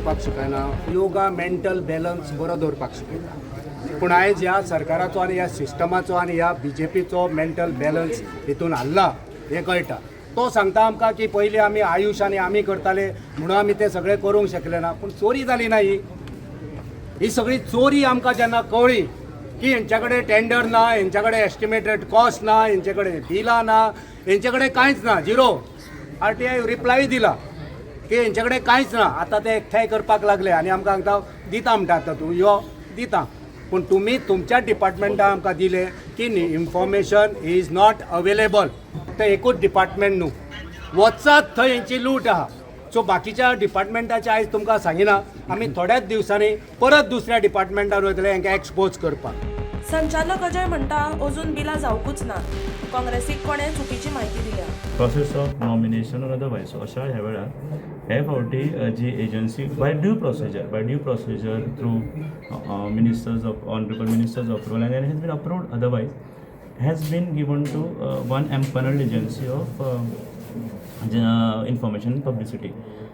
करपाक शिकयना. Yoga mental balance बरो दवरपाक शिकयता. पूण आयज ह्या सरकाराचो आनी ह्या सिस्टमाचो आनी ह्या बीजेपीचो मेंटल बॅलन्स हितून हाल्ला हें कळटा. तो सांगता आमकां की पयलीं आमी आयुश आनी आमी करताले म्हणून आमी ते सगळें करूंक शकले ना. पूण चोरी जाली ना. ही ही सगळी चोरी आमकां जेन्ना कळ्ळी की हेंच्या कडेन टेंडर ना, हेंच्या कडेन एस्टिमेटेड कॉस्ट ना, हेंचे कडेन बिलां ना, हेंचे कडेन कांयच ना. झिरो. आरटीआय रिप्लाय दिला की हेंचे कडेन कांयच ना. आतां ते एकठांय करपाक लागले आनी आमकां सांगता, दिता म्हणटा. आतां तूं यो, दिता. पूण तुमी तुमच्या डिपार्टमेंटान आमकां दिलें की information is not available. तें एकूच डिपार्टमेंट न्हू, वचात थंय हेंची लूट आहा. सो बाकीच्या डिपार्टमेंटाचे आयज तुमकां सांगिना. आमी थोड्याच दिवसांनी परत दुसऱ्या डिपार्टमेंटार वयतले हेंकां एक्सपोज करपाक. संचालक अजय म्हणटा, अजून बिलां जावकूच ना. काँग्रेसीक कोणें चुकीची म्हायती दिल्या. Process of nomination or otherwise. So अशा ह्या वेळार हे फावटी जी agency by due procedure through ministers of honourable ministers approval and has been approved otherwise, has been given to one empanelled agency of information publicity.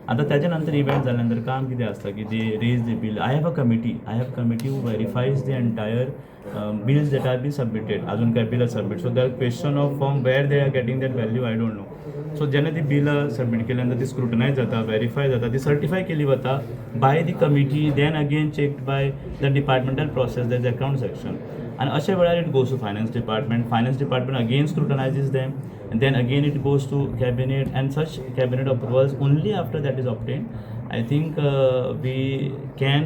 आतां त्याच्या नंतर event जाल्या नंतर काम कितें आसता की they raise the bill. I have a committee, I have committee who verifies the entire bills that are been submitted. अजून काय बिलां submit, so that question of from where they are getting that value, I don't know. So जेन्ना ती बिलां submit केल्या नंतर ती स्क्रुटनायज जाता, वेरीफाय जाता, ती सर्टिफाय केली वता by the committee, then again checked by the departmental process, that account section. आनी अशा वेळार it goes to finance department. Finance department again scrutinizes them and then again it goes to cabinet, and such cabinet approvals, only after that is obtained, I think we can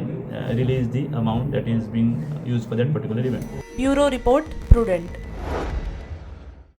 release the amount that is being used for that particular event. Bureau report, Prudent.